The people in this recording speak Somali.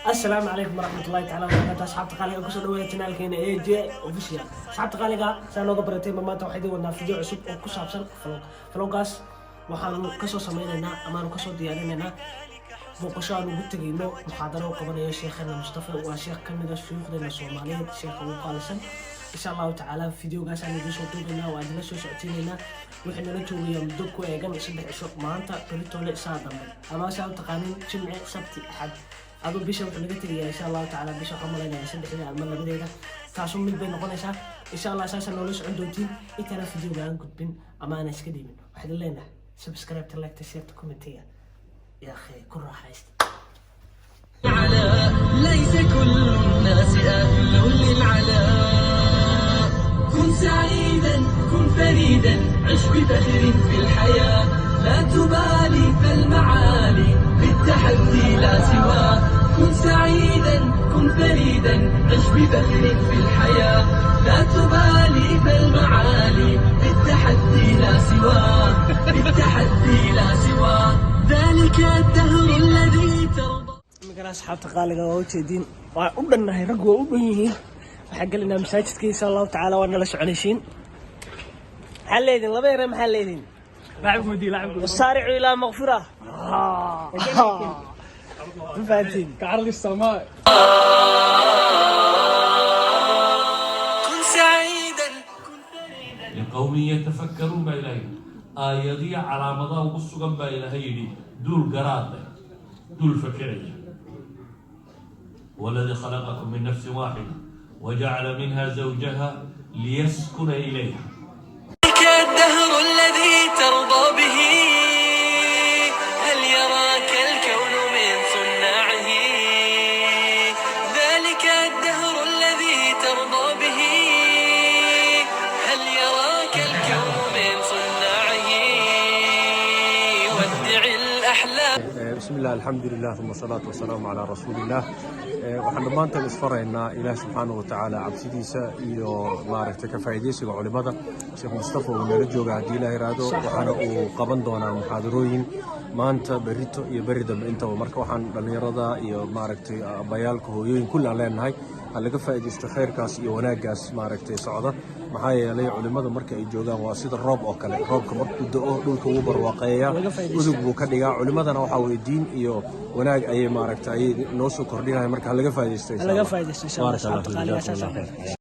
Asalaamu calaykum waraxmatullahi taala wabarakaatu. Asxaabta qaaliga, kusoo dhawaada channelkeena AJ Official. Asxaabta qaaliga, saa nooga baratay ma maanta waxaa idin wadnaa video cusub oo ku saabsan vlog. Vlogaas waxaanu kasoo sameynaynaa amaanu kasoo diyaarinaynaa booqasho aan ugu tegayno muxaadaro u qabanayo sheekhana Mustafa. Waa sheekh ka mid a shuyuukhdeena Soomaaliyeed, sheekha ugu qaalisan. Insha Allahu tacaala videogaas aan idiin soo duubaynaa, waa idinla soo socodsiinaynaa. Wuxuu nala joogayaa muddo ku eegan 3 cisho: maanta, beritoole, saa dambe, ama saa u taqaanin Jimce, Sabti, Axad. Aduu bisha wuxuu naga tegayaa, insha Allahu tacaala, bisha waxaan malaynayaa saddexdeeda ama labadeeda, taasu mid bay noqonaysaa, insha Allah. Saasaa noola socon doontiin. Intaana videoga aan gudbin ama aanan iska dhiibin, waxaad leenahay subscribe, like, share, commentiga. Ya akhi, ku raaxaysta. ليس كل الناس أهل للعلاء. كن سعيدا، كن فريدا، عش بفخر في الحياة، لا تبالي فالمعالي بالتحدي لا سوى. كن سعيدا، كن فريدا، عش بفخر في الحياة، لا تبالي فالمعالي بالتحدي لا سوى، بالتحدي لا سوى. ذلك الدهر الذي ترضى. Iminkana, asxaabta qaaliga, waa ujeediin, waa u dhannahay, raggu waa u dhan yihiin. Waxaan gelinaa masaajidka, insha Allahu tacaala. Waa nala soconaysiin. Maxaa leedin laba yare? Maxaa leedin? وسارعوا إلى مغفرة. Ma fahantiin? كعرض السماء. كن سعيدا. لقوم يتفكرون baa Ilaahay aayadiya calaamadaha ugu sugan baa Ilaahay yidhi duul garaad leh, duul fakeraya. والذي خلقكم من نفس واحدة وجعل منها زوجها ليسكن إليها. ذلك الدهر الذي ترضى به، هل يراك الكون من صناعه؟ ذلك الدهر الذي ترضى به، هل يراك الكون من صناعه؟ ودع الأحلام. بسم الله، الحمد لله، ثم الصلاة والسلام على رسول الله. Waxaan dhammaanteen isfaraynaa Ilaah subxaanahu wa tacaala cabsidiisa iyo maaragtay ka faa'iidaysiga culimada. Sheekh Mustafa uu nala jooga haddii Ilaah yiraahdo, waxaana uu qaban doonaa muxaadarooyin maanta, berrito iyo berri dambe intaba. Marka waxaan dhallinyarada iyo maaragtay abayaalka, hooyooyin, kulli aan leenahay ha laga faa'iidaysto khayrkaas iyo wanaaggaas maaragtay socda. Maxaa yeelay culimada marka ay joogaan waa sida roob oo kale. Roobka markuu da'o dhulka wuu barwaaqeeyaa, udug buu ka dhigaa. Culimadana waxaa weye diin iyo wanaag ayay maaragtay ayay noo soo kordhinaya. Marka ha laga faa'iidaysto, insha laga Allah. Faa'iidaysto, insha Allah. Baarak Allah asxaabta fiik. qaaliga. Jazakum Allah saas khayr.